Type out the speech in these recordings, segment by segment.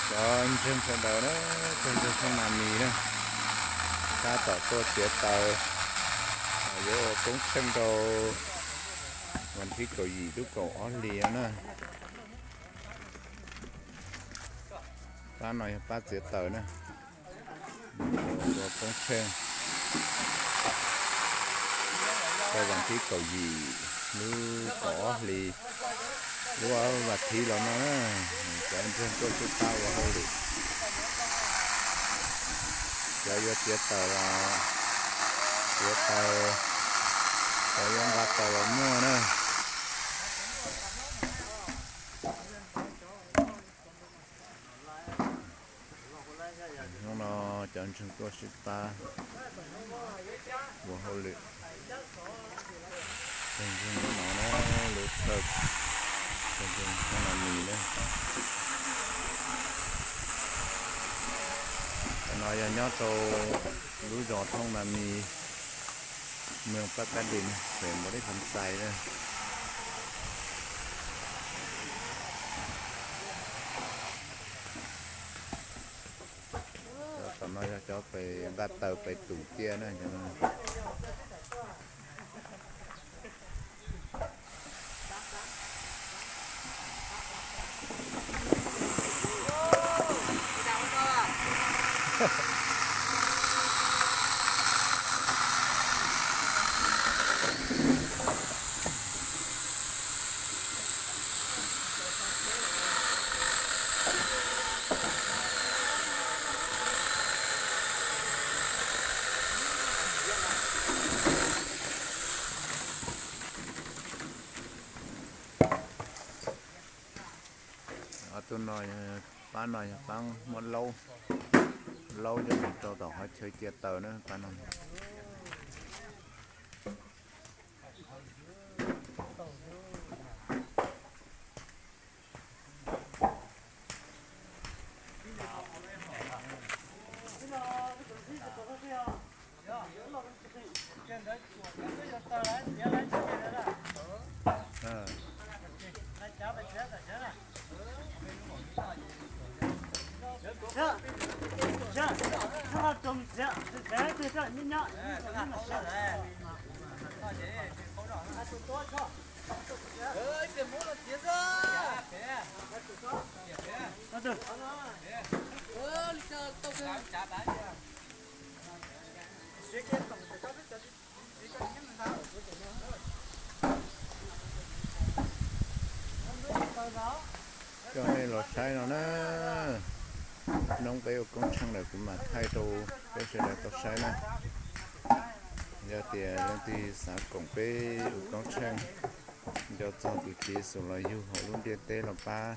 Cov ntseeg sawv daws na, cov ntseeg Thoob Nas Mis na, tab tom tuaj txiav taws, yuav ua koob tsheej rau vas thib kaum yim lub kaum ob hlis na. Pab no yog pab txiav taws na, ua koob tsheej rau vas thib kaum yim lub kaum ob hlis, lub vas thib los no na, cov ntseeg tuaj sib pab ua hauj lwm. Cov yuav txiav taws los txiav taws, cov yuav nqa taws los muag na. Hnub no cov ntseeg tuaj sib pab ua hauj lwm. Cov ntseeg no na, lub thawj, cov ntseeg Thoob Nas Mis na. Cov no yog nyob rau lub zos Thoob Nas Mis, moos Pab Kab Dis, xeev Npaus Lis Xeev Xais na. Cov tom no yog cov pem nqa taws pem tus ciaj na. Ob tug no, pab no yog pab muab laub, laub coj mus rau tom qhov chaw cia taws na pab no. Coj nej los saib no na, noob peb ua koob tsheej lawm kuv mam thaij rau peb sawv daws tau saib na. Yog tias leej twg xav koom peb ua koob tsheej, nco txog tus tswv Yexus los yug hauv lub ntiaj teb los pab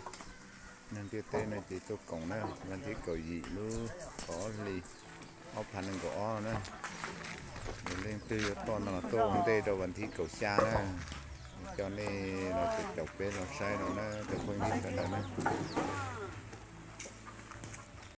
neeg ntiaj teb no ces tuaj koom na, vas thib kaum yim lub kaum ob hlis ob phav nees nkaum ob na. Yog leej twg yuav tuaj no los tuaj ua ntej rau vas thib kaum xya na. Coj nej los caum peb los saib no na cov phooj ywg sawv daws na.